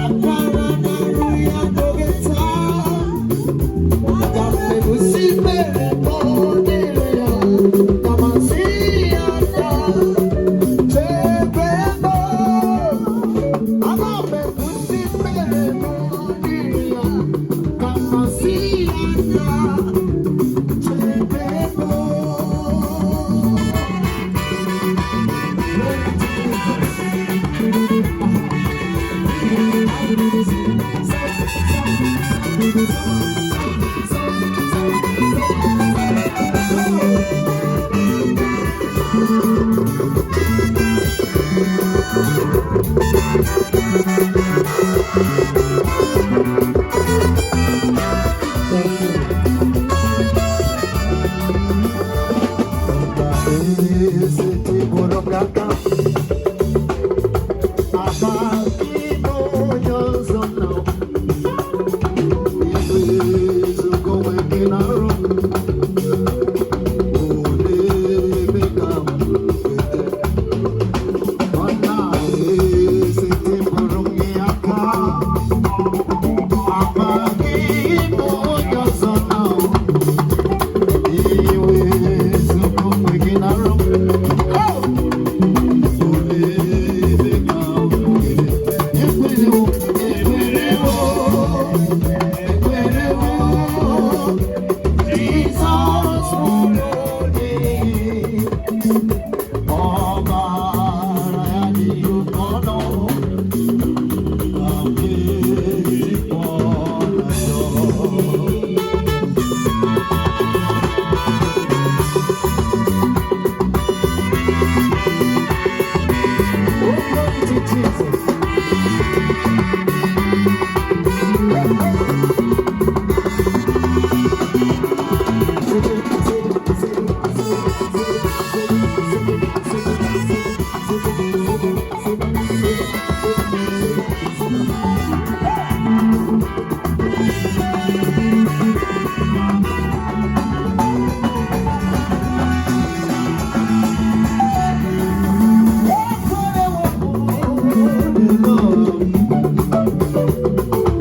Ọbara na-arụ ya n'oge taa. Aga m egosi ikpere m dịrị ya, kama sị ya na chebe m. Aga m egosi ikpere m dịrị ya, kama sị ya na chebe m. Glory to Jesus. Thank you. Esetịpụrụ m aka, amaghị m onye ọzọ nọ. Iwezuga onwe gị n'arụ m, olee ebe ka m nweta? Ọ na-esetịpụrụ m gị aka, amaghị m onye ọzọ nọ. Iwezuga onwe gị n'arụ m, olee ebe ka m nweta? Ekwerewo, ekwerewo, ekwerewo, Jizọs nwụrụ n'ihi ọbara ya dị oke ọnụ, ka m ga-esi pụọ na njọ. Oh, glory to Jesus.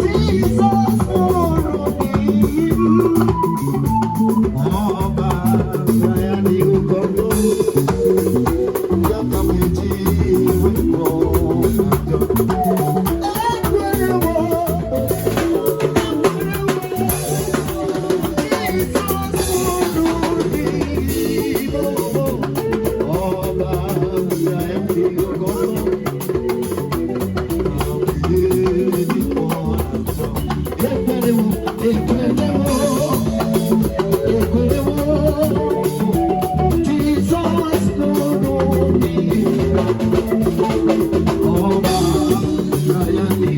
Jesus nwụrụ n'ihi m. Ọbara ya dị oke ọnụ, ya ka m eji wepụ na njọ. Ekwerewo, Jizọs nwụrụ n'ihi m. Ọbara ya dị oke ọnụ, ka m eji pụọ na njọ. Ekwerewo, ekwerewo, ekwerewo, Jizọs nwụrụ n'ihi m. Ọbara ya dị